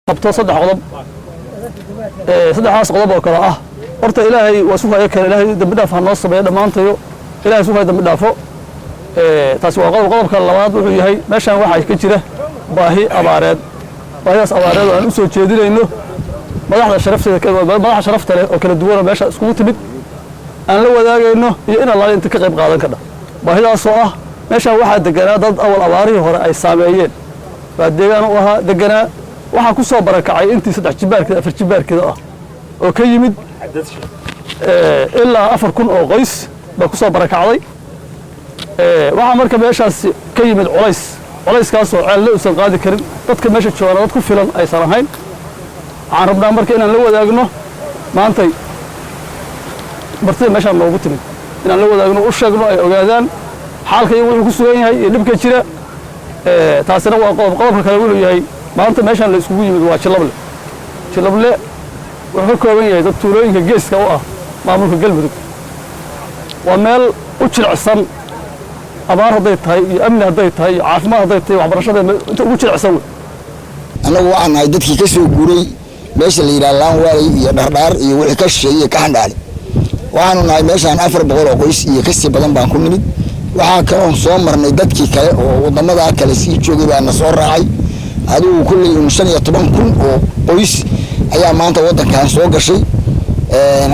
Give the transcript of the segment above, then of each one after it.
Qabto saddex qodob, saddexdaas qodob oo kale ah. Horta Ilaahay waa isu haya kale, Ilaahay dambi dhaaf ha noo sameeyo dhammaantayo, Ilahay isu haya dambi dhaafo. Taasi waa qodob. Qodobka labaad wuxuu yahay, meeshaan waxaa ka jira baahi abaareed. Baahidaas abaareed oo aan u soo jeedinayno madaxda sharafteeda, madaxa sharafta leh oo kala duwan oo meesha iskugu timid aan la wadaagayno, iyo in Allaale inta ka qayb qaadan kadha. Baahidaasoo ah, meeshaan waxaa deganaa dad awal abaarihii hore ay saameeyeen baa deegaan u ahaa deganaa. Waxaa ku soo barakacay intii 3 jibaarkeeda, 4 jibaarkeeda ah oo ka yimid, ilaa 4000 oo qoys baa ku soo barakacday. Waxaa marka meeshaas ka yimid culays, culayskaasoo ceelle uusan qaadi karin, dadka meesha joogana dad ku filan aysan ahayn. Waxaan rabnaa marka inaan la wadaagno maantay martida meeshaan noogu timid, inaan la wadaagno, u sheegno, ay ogaadaan xaalka iyagu wuxuu ku sugan yahay iyo dhibka jira. Taasina waa qodob. Qodobka kale wuxuu yahay, maanta meeshaan la iskugu yimid waa Jilable. Jilable wuxuu ka kooban yahay dad tuulooyinka geeska u ah maamulka Galmudug. Waa meel u jilicsan abaar hadday tahay, iyo amni hadday tahay, iyo caafimaad hadday tahay, waxbarashada inta ugu jilicsan wey. Annagu waxaan nahay dadkii ka soo guuray meesha la yidhaha Laanwaaley iyo Dhardhaar iyo wixii ka shisheeye iyo ka Xandhaale. Waxaanu nahay meeshaan 400 oo qoys iyo kasii badan baan ku nimid. Waxaa kaloon soo marnay dadkii kale oo waddamadaa kale sii joogay baa na soo raacay. Adigu kulley un 15,000 oo qoys ayaa maanta waddankan soo gashay.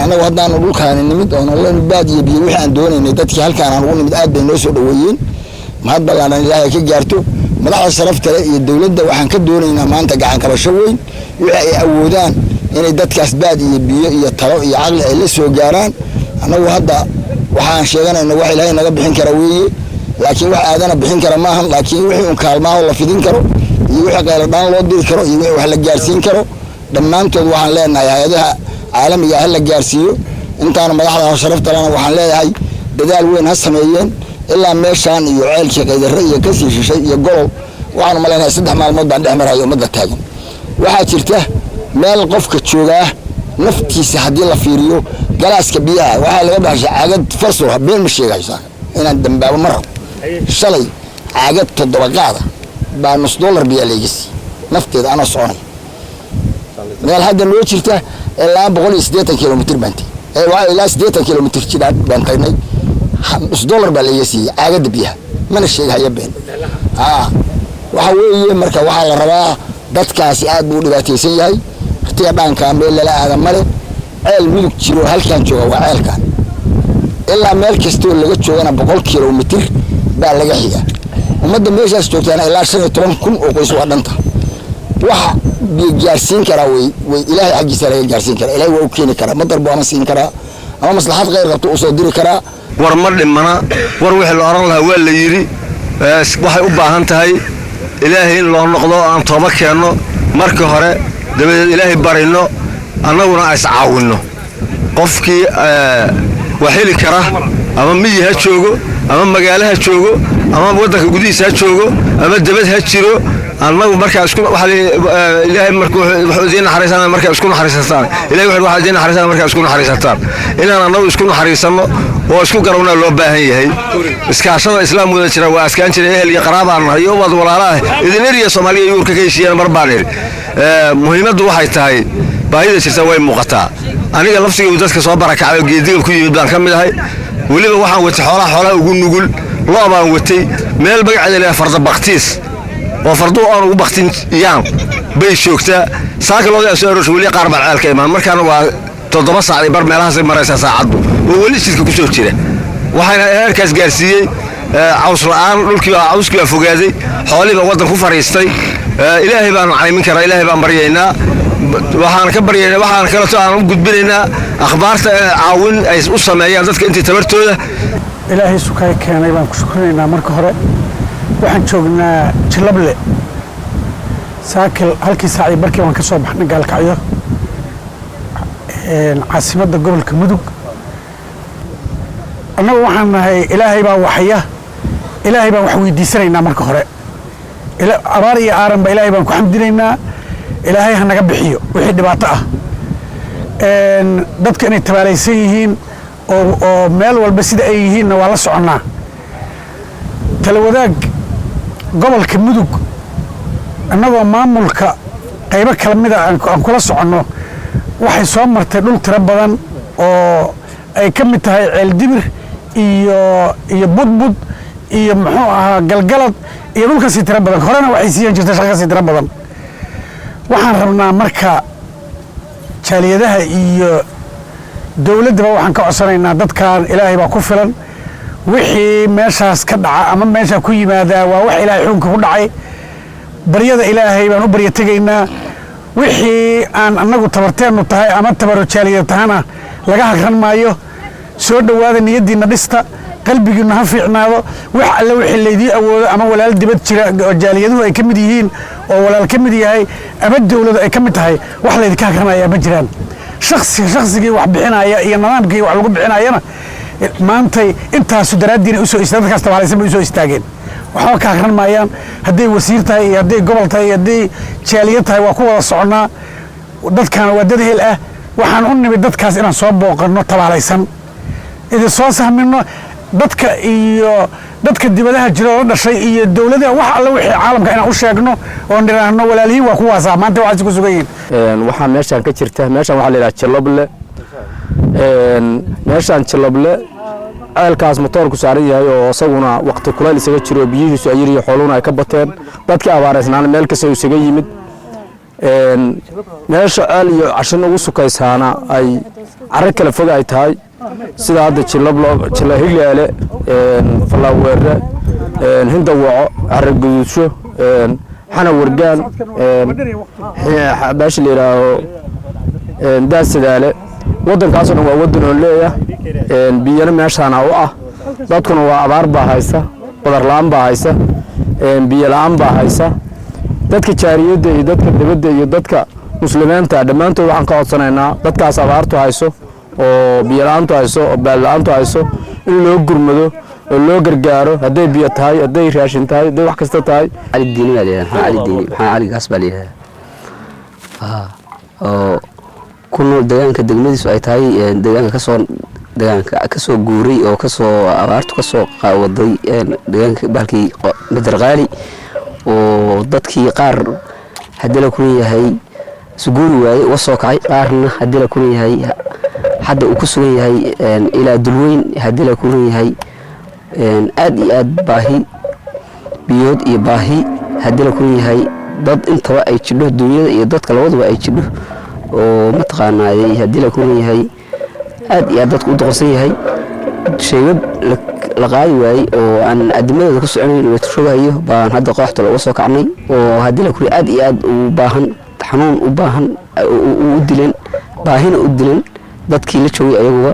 Annagu haddaanu dhulkaani nimid oo nolol baad iyo biyo wixii aan doonaynay, dadkii halkaan aan ugu nimid aad bay noo soo dhoweeyeen. Mahad ballaaran Ilaahay ka gaarto. Madaxda sharafta leh iyo dowladda waxaan ka doonaynaa maanta gacan qabasho weyn, wixii ay awoodaan inay dadkaas baad iyo biyo iyo talo iyo caqli ay la soo gaaraan. Annagu hadda waxaan sheeganayna wax Ilaahay naga bixin kara weeye, laakiin wax aadana bixin kara maahan. Laakiin wixii un kaalmaaho la fidin karo, iyo wixii qayladhaan loo diri karo, iyo wixii wax la gaarsiin karo, dhammaantood waxaan leenahay hay-adaha caalamiga ha la gaarsiiyo. Intaana madaxda sharafta lana waxaan leeyahay dadaal weyn ha sameeyeen. Ilaa meeshaan iyo ceelkii Qaydare iyo kasii shishay iyo Golol, waxaanu malaynahay 3 maalmood baan dhex marhayo ummadda taagan. Waxaa jirta meel qofka joogaa naftiisa haddii la fiiriyo galaaska biyaha waxaa laga baxshay caagad farsura. Been ma sheegayo, saaka inaan dambaabo ma rabo. Shalay caagad 7 qaada baa nus dollar biyaa layga siiyey nafteeda anoo soconay. Meel hadda noo jirta ilaa 180 kilomitr baan tegey, ilaa 80 kilomitr jidhaan baan tagnay. Nus dollar baa layga siiyey caagadda biyaha, mana sheegahaya been. Waxa weeye marka waxaa la rabaa, dadkaasi aad buu u dhibaataysan yahay. Rtiga dhaankaa meel lala aada male. Ceel Mudug jiro halkaan jooga waa ceelkan. Ilaa meel kastoo laga joogana 100 kilomitr baa laga xiga. Ummadda meeshaas joogtaana ilaa 15,000 oo qoys waa dhanta. Waxa biyo gaarsiin karaa way Ilaahay xaggiisa laga gaarsiin karaa. Ilahay waa u keeni karaa, madar buu ama siin karaa ama maslaxad khayr qabto usoo diri karaa. War ma dhimana, war wixii la odhan lahaa waa la yidhi. Waxay u baahan tahay Ilaahay in loo noqdo, aan tooba keenno marka hore, dabadeed Ilaahay barino, annaguna is caawinno. Qofkii wax heli kara, ama miyi ha joogo, ama magaalo ha joogo, ama waddanka gudihiisa ha joogo, ama debad ha jiro, annagu markaa isku Ilaahay marka wuxuu idiin naxariisana markaa isku naxariisataan. Ilahay wuxuu waxaa idiin naxariisana markaa isku naxariisataan. Inaan annagu isku naxariisanno oo isku garawna loo baahan yahay. Iskaashada islaam wada jira waa askaan jira. Ehel iyo qaraabaan nahay iyo ubad walaala ah idin eriya Soomaaliya yuurka ka heshiiyaan mar baan idhi. Muhiimaddu waxay tahay, baahida jirta way muuqataa. Aniga laftigaygu dadka soo barakacay oo geediga ku yimid baan ka mid ahay. Weliba waxaan watay xoolaha, xoolaha ugu nugul lo' baan watay. Meel magaceeda leeyahay Farda Baktiis oo farduhu aan ugu baktin yaan bay joogtaa. Saaka looda soo arooshay, weli qaar baan ceelka imaan. Markaana waa 7 saac bar meelahaasay maraysaa saacaddu, oo weli jidka ku soo jira. Waxayna heerkaas gaarsiiyey caws la'aan. Dhulkii baa cawskii baa fogaaday, xoolihii baa waddan ku fariistay. Ilaahay baanu caymin karaa, Ilaahay baan baryaynaa. Waxaan ka baryaynaa, waxaan kaleto aan u gudbinaynaa akhbaarta caawin ay u sameeyaan dadka intii tabartooda. Ilaahay sukay keenay baan ku shukrinaynaa. Marka hore waxaan joognaa Jilable. Saakil halkii saacii barkii baan ka soo baxnay Gaalkacyo, caasimadda gobolka Mudug. Annagu waxaan nahay Ilaahay baa waxya, Ilaahay baan wax weydiisanaynaa. Marka hore abaar iyo aaranba Ilaahay baan ku xamdinaynaa. Ilaahay ha naga bixiyo wixii dhibaato ah. Dadka inay tabaalaysan yihiin oo meel walba sida ay yihiinna waa la soconnaa. Tala wadaag gobolka Mudug, annagoo maamulka Qaybo kala mida aan kula soconno, waxay soo martay dhul tiro badan oo ay ka mid tahay Ceeldibir iyo Budbud iyo, muxuu ahaa, Galgalad iyo dhul kasii tiro badan. Horena waxay siiyan jirtay shaqa kasii tiro badan. Waxaan rabnaa marka jaaliyadaha iyo dowladdaba waxaan ka codsanaynaa, dadkan Ilaahay baa ku filan. Wixii meeshaas ka dhaca ama meeshaa ku yimaadaa waa wax Ilaahay xukunka ku dhacay. Baryada Ilaahay baan u barya tegaynaa. Wixii aan annagu tabarteennu tahay ama tabaro jaaliyad tahana laga hagran maayo. Soo dhowaada, niyaddiinna dhista, qalbigiinnu ha fiicnaado. Wax alle wixii laydii awoodo ama walaal dibad jira oo jaaliyaduhu ay ka mid yihiin oo walaal ka mid yahay ama dowladu ay ka mid tahay, wax laydinka hagranaya ma jiraan. Shaksi shaksigii wax bixinaya iyo nidaamkii wax lagu bixinayana maantay intaasu daraaddiina usoo ista dadkaas tabaalaysan bay usoo istaageen. Waxba ka hagran maayaan. Hadday wasiir tahay iyo hadday gobol tahay iyo hadday jaaliyad tahay, waa ku wada soconnaa. Dadkaana waa dad hel ah. Waxaan u nimid dadkaas inaan soo booqanno, tabaalaysan idin soo sahmino. Dadka iyo dadka dibadaha jira oo la dhashay iyo dowladaha, wax alle wixii caalamka inaan u sheegno oo nidhaahno walaalihiin waa kuwaasaa maanta waxaasi ku sugan yihiin. Waxaa meeshaan ka jirta, meeshaan waxaa la yidhaha Jaloble. Meeshaan Jaloble ceelkaas motoorku saaran yahay oo isaguna waqti kulayl isaga jiro, biyihiisu ay yariyo, xooluhuna ay ka bateen, dadkii abaareysnaana meel kasta isaga yimid. Meesha ceel iyo cashin ugu sukaysaana ay carro kala fog ay tahay, sida hadda Jilablo, Jila Higleele, Falaaweere, Hindawaco, Carro Guduudsho, Xana Wargaan, meesha la yidhaaho Daasadaale. Waddankaasoo dhan waa waddan oo leeya biyana meeshaana u ah. Dadkuna waa abaar baa haysa, badar la'aan baa haysa, biyo la'aan baa haysa. Dadka jaariyadda iyo dadka dibadda iyo dadka muslimiinta dhammaantood waxaan ka codsanaynaa dadkaas abaartu hayso oo biyo la'aantu hayso oo baad la'aantu hayso in loo gurmado oo loo gargaaro, hadday biyo tahay, hadday raashin tahay, hadday wax kasta tahay. Cali Diini baa la yidhaha. Maxaa Cali Diini, Maxaa Cali Gaas baa la yidhaha, oo ku nool deegaanka degmadiisu ay tahay deegaanka kasoo deegaanka kasoo guuray oo kasoo abaartu kasoo qaawaday deegaanka bahalkii Madarqaali, oo dadkii qaar haddii la kulan yahay suguuri waayey uga soo kacay, qaarna haddii la kulan yahay hadda uu ku sugan yahay ilaa Dulweyn. Haddii la kulan yahay aad iyo aad baahi biyood iyo baahi haddii la kulan yahay dad intaba ay jidho, dunyada iyo dadka labaduba ay jidho, oo mataqaanaayey haddii la kulan yahay aad iyo aad dadku u doqonsan yahay. Shaybab la qaadi waayey oo aan adimadooda ku soconayn la rogayo baan hadda kooxda looga soo kacnay, oo haddii la kulan aad iyo aad u baahan, xanuun u baahan, u dilan, baahina u dilan dadkii la joogay ayaguba.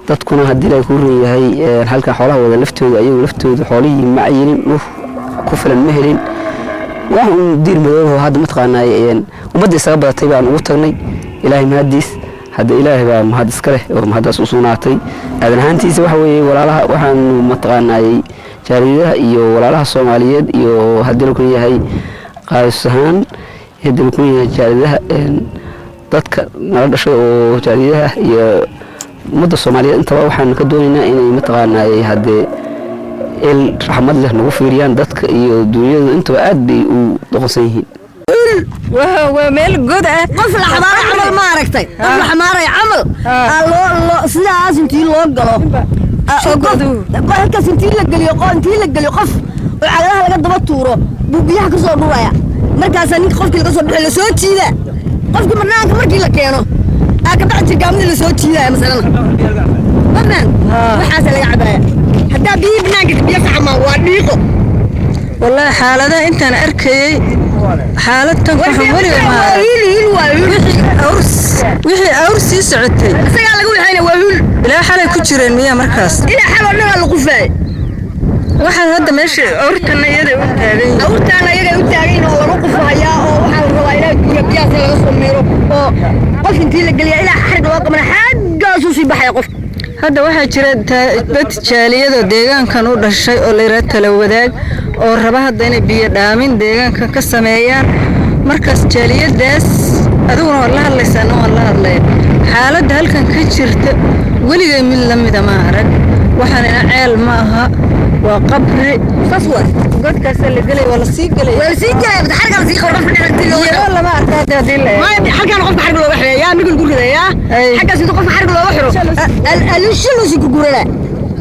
Dadkuna haddii la ku ran yahay halkan xoolaha wada laftooda, ayagu laftooda xoolihii ma cayilin, dhur ku filan ma helin. Wax uun diir madoobo hadda mataqaanaa ummadda isaga badatay baan ugu tagnay. Ilaahay mahadiis, hadda Ilaahay baa mahad iska leh oo mahaddaas u sugnaatay. Aadan ahaantiisa waxa weeye walaalaha waxaanu mataqaanaayey jaaliyadaha iyo walaalaha Soomaaliyeed iyo haddii la kun yahay qaadis ahaan, haddii la kun yahay jaaliyadaha, dadka nala dhashay oo jaaliyadaha iyo ummadda Soomaaliyeed intaba waxaan ka doonaynaa inay mataqaanaayey haddee il raxmad leh nagu fiiriyaan. Dadka iyo duunyadu intaba aad bay u doqonsan yihiin. Waa meel god ah. Qof la xamaaray camal, ma aragtay? Qof la xamaaray camal loo sidaas intii loo galo, halkaas intii la geliyo, intii la geliyo qof oo cagadaha laga daba tuuro buu biyaha kasoo dhuraya. Markaasaa ninka qofkii laga soo bixi, lasoo jiidaa qofkii banaanka. Markii la keeno aa kabacdi jirgaamada lasoo jiidaya. Masalana banaan waxaasa laga cabaaya. Haddaa biyihii banaanka biyo ka camaan waa dhiiqo. Wallaahi xaaladaha intaan arkayey xaalad tan ka xun weliga ma arag. Wixii awr sii socotay isagaa laga waxayna waa hul. Ilaa xalay ku jireen miyaa markaas? Ilaa xaloo dhan waa la qufaay. Waxaan hadda meesha awrtana iyaday u taagan yihiin. Awrtaana iyaday u taagan yihiin oo lagu qufahayaa, oo waxaa la rabaa ilaa biyo biyahaas in laga soo miiro, oo qof intii la geliyaa ilaa xarig loo qabana xaggaasuu sii baxaya qofka. Hadda waxaa jira dad jaaliyada deegaankan u dhashay oo la yidhaha tala wadaag, oo raba hadda inay biyo dhaamin deegaankan ka sameeyaan. Markaas jaaliyadaas adiguna waad la hadlaysaa, na waan la hadlaya. Xaaladda halkan ka jirta weligay mid la mida ma arag. Waxaanina ceel ma aha. Waa qabri. Saas waay. Godkaasaa la gelaya, waa lasii gelaya. Waa lasii gelaya, xargaa lasii qabo qofka dhexda. Biyo lama arka hadda haddii la eego. Maya, halkaan qofka xarga looga xiro yaa migil gurida yaa xaggaas inta qofka xarga looga xiro alisho loo sii gurgurana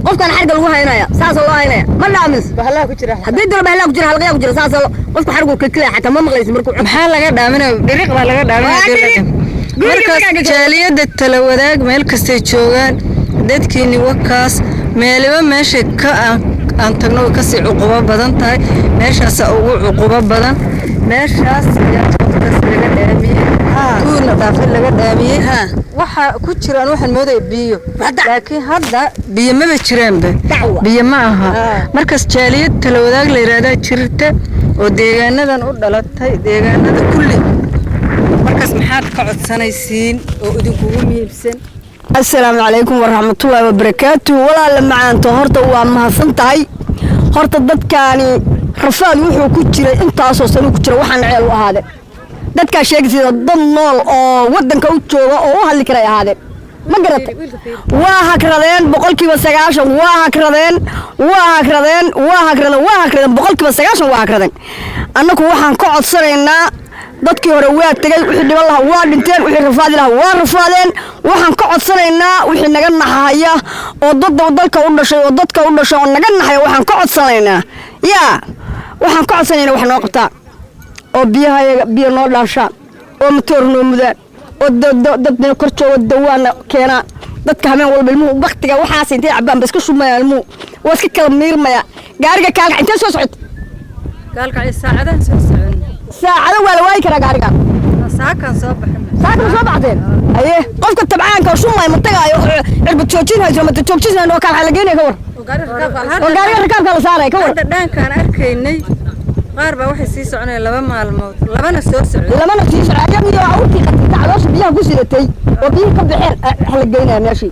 qofkaan xarga lagu haynaya, saasoo loo haynaya. Ma dhaamis Bahlaha ku jira. Haddii diro bahlaha ku jira, halqayaa ku jira, saasoo qofka xargu kilkilaya, xataa ma maqlaysid markuu. Maxaa laga dhaaminaya? Dhiriq baa laga dhaaminaya. Waa haddii la dhiriq. eego. Guriga Markaas markaa gasho. Jaaliyadda tala wadaag meel kastay joogaan, dadkiini wakaas meeliba meeshay ka aan tagno way kasii cuqubo badan tahay. Meeshaasaa ugu cuqubo badan. Meeshaas ayaa qofkaas laga dhaamiyey, tuurna dhaafin laga dhaamiyey. Waxaa ku jiraan waxaan moodaya biyo, laakiin hadda biyo maba jiraanba, biyo ma aha. Markaas jaaliyad tala wadaag la yidhaahdaa jirta oo deegaanadan u dhalatay, deegaanada kulli. Markaas maxaad ka codsanaysiin oo idinkugu muhiimsan? Asalaamu calaykum waraxmatullaahi wabarakaatu. Walaala macaanto, horta waa mahadsan tahay. Horta dadkaani rafaad wuxuu ku jiray intaasoo sano ku jira. Waxaan ceel u ahaadeen dadkaa sheegaysa dad nool oo waddanka u jooga oo u hadli karay ahaadeen. Ma garatay? Waa hagradeen 90%, waa hagradeen, waa hagradeen, waa hagradeen, waa hagradeen, 90% waa hagradeen. Annagu waxaan ka codsanaynaa, dadkii hore waa tegey, wixii dhiban lahaa waa dhinteen, wixii rafaadi lahaa waa rafaadeen. Waxaan ka codsanaynaa wixii naga naxaya oo dadda dalka u dhashay oo dadka u dhashay oo naga naxaya, waxaan ka codsanaynaa yaa, waxaan ka codsanaynaa wax noo qabtaan oo biyaha biyo noo dhaashaan oo matoor noo mudaan oo dadna kor jooga dawaana keenaan. Dadka habeen walba ilmuhu baktiga waxaas intay cabaan ba iska shubmaya, ilmuhu waa iska kala miirmaya. Gaariga kaalka intee soo socota? Gaalkacyo saacadahan soo socon. Saacado waa la waayi karaa gaarigan. Saakaan soo baxin. Saaka soo baxdeen. Aye, qofka tabcaanka oo shumay ma tagaayo, cirbad joojin hayso, mata joojin hayso oo kaalxa la geynaya, ka war oo gaariga rakaabka la saaraya, ka war. Hadda dhaankaan arkaynay qaar baa waxay sii soconayaan 2 maalmood, labana soo socday. Lamana sii socday ayagiyo awrtii qatita caloosha biyaha ku sidatay oo biyihii ka baxeen wax la geynaya meeshii.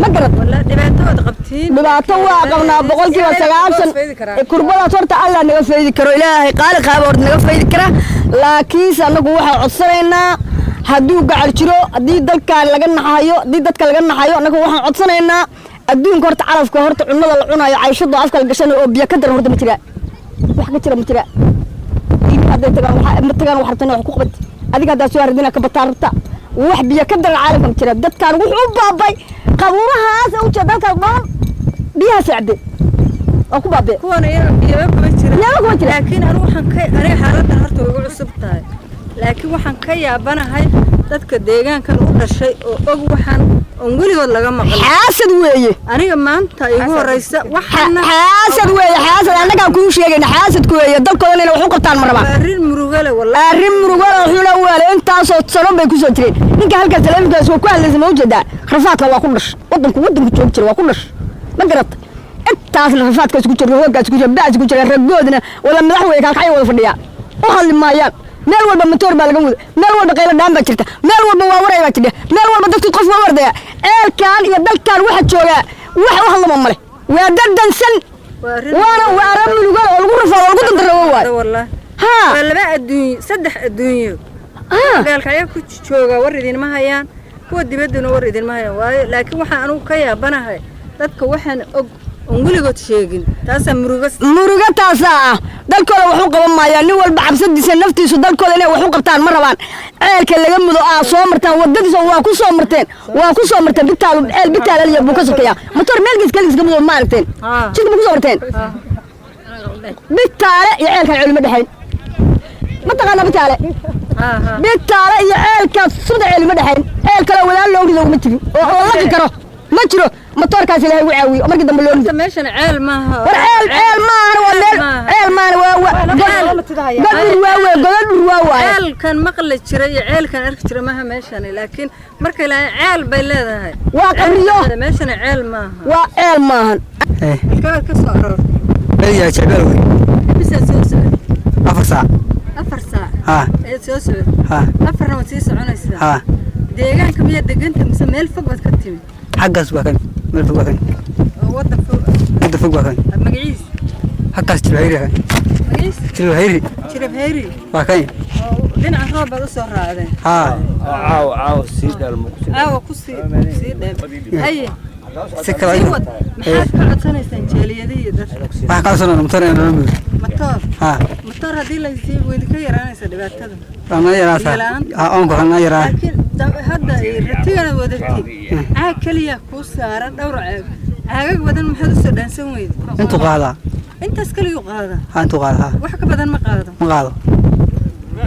Ma garat? Dhibaato waad qabtiin. Dhibaato waa qabnaa 90%. Kurbadaas horta Allah naga faydi karo, Ilaahay qaali qaaba horta naga faydi kara. Laakiinse annagu waxaan codsanaynaa hadduu gacal jiro, haddii dalkan laga naxayo, haddii dadka laga naxayo, annagu waxaan codsanaynaa adduunka horta calafka, horta cunnada la cunayo, cayshada afka la gashanayo oo biyo ka daran horta ma jiraa. Wax ka jira ma jiraa. Hadday tagaan waxa ma tagaan, wax rabtana wax ku qabati adiga haddaa soo haradina ka bataa rabta. Wax biyo ka daran caalamka ma jira. Dadkan wuxuu u baabay qabuurahaas u jeeda, dalkaas dhan biyahaas cabbe waa ku baabee. Kuwana iyaga biyaba kuma jiraan. Biyaba kuma jiraan. Laakiin anigu waxaan ka, aniga xaaladdan horta way igu cusub tahay, laakiin waxaan ka yaabanahay dadka deegaankan u dhashay oo og waxaan oon weligood laga maqlin. Xaasad weeye. Aniga maanta igu horeysa waxaana. Xaasad weeye, xaasad annagaan kuu sheegayna, xaasadku weeye. Dalkoodan inay wax u qabtaan ma rabaan. Waa arrin murugale wallahi. Arrin murugale xuna waale. Intaasoo sano bay ku soo jireen. Ninka halkaas taleefankaas waa ku hadlaysa, ma ujeedaa? Rafaadka waa ku dhash, waddanku joog jira waa ku dhash. Ma garata? Intaasna rafaadkaas ku jira, hooggaas ku jira, baas ku jira. Raggoodna wada madax weeye, kaalkacyo wada fadhiyaa, u hadli maayaan. Meel walba matoor baa laga wada, meel walba qaylo dhaan baa jirta, meel walba waa waray baa jirta, meel walba dadkii qof waa wardaya. Ceelkan iyo dalkan waxa joogaa wax u hadlama male, waa dad dansan, waana waa arrin murugale oo lagu rafaado oo lagu dandaroobo waayo. Wallahi haa, waa 2 adduunyo, 3 adduunyo. Gaalkacyo ku jooga war idinma hayaan, kuwa dibadduna war idinma hayaan waayo. Laakiin waxaan anigu ka yaabanahay dadka waxaan og oon weligood sheegin, taasaa murugo. Murugo taasaa ah. Dalkooda wax u qaban maayaan. Nin walba cabsadiisa naftiisu, dalkooda inay wax u qabtaan ma rabaan. Ceelka laga mudo aa soo martaan wadadiisa waa ku soo marteen, waa ku soo marteen. Bitaal ceel bitaalaliya buu ka sokeeyaa matoor meelkiis kaligiis ka mudo. Ma aragteen? Jidka ma ku soo marteen? Bitaale iyo ceelkan ceeluma dhexayn. Ma taqaanaa bitaale? Bitaale iyo ceelkaas sumda ceeluma dhexayn. Ceel kale wadaal loo rido ma jirin oo la laqi karo ma jiro. Matoorkaas Ilaahay ugu caawiyo oo markii dambe loo rido. Meeshan ceel maaha. War ceel ceel maahan, waa meel ceel maahan, waa god dhur waa wey, godad dhur waa waaye. Ceelkan maqli jiray iyo ceelkan arki jiray maaha meeshani, laakiin markay lahayn ceel bay leedahay. Waa qabriyo. Meeshani ceel maaha. Waa ceel maahan. Halkaad ka soo aroortay? Beriyaa jecbeel wey. Imisaad soo socotay? 4 saac. 4 saac? Haa. Ayaad soo socotay? Haa. 4na waad sii soconaysaa? Haa. Deegaanka miyaad deganta mise meel fog baad ka timid? Xaggaas waa kan, meel fog waa kan. Oo waddan fog? Waddan fog waa kan. Magaciis? Xaggaas Jilib Hayri kan. Magaciis? Jilib Hayri. Jilib Hayri. Waa kan. Oo dhinaca roob baad u soo raacdeen? Haa. Caawa, caawa sii dheelmo. Caawa ku sii dheel. Haye. Si kale Sii wad. Maxaad ka codsanaysaan jaaliyadaha iyo dadka? Waxaan ka codsanayna matoor inaan nala mudo. Matoor? Haa. Matoor haddii la siiyo way ka yaraanaysaa dhibaatada. Waa naga yaraataa. Biyo la'aanta. Haa, oonka waxaa naga yaraa. Laakiin hadda ay ratigana wadatid, caag keliya kuu saaran, dhowr caag, caagag badan maxaad usoo dhaansan weyda? Intuu qaadaa. Intaas keliyuu qaadaa? Haa, intuu qaadaa, haa. Wax ka badan ma qaado? Ma qaado.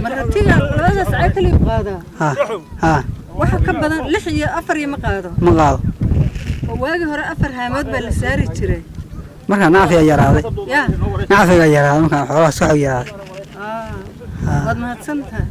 Ma ratiga labadaas caag keliyuu qaadaa? Haa, haa. Waxa ka badan lix iyo afar iyo ma qaado? Ma qaado. Oo waagii hore afar haamood baa la saari jiray. Markaa nacfigaa yaraaday. Ya. Nacfigaa yaraaday markaan xoolaha saxu yaraaday. Waad mahadsantahay.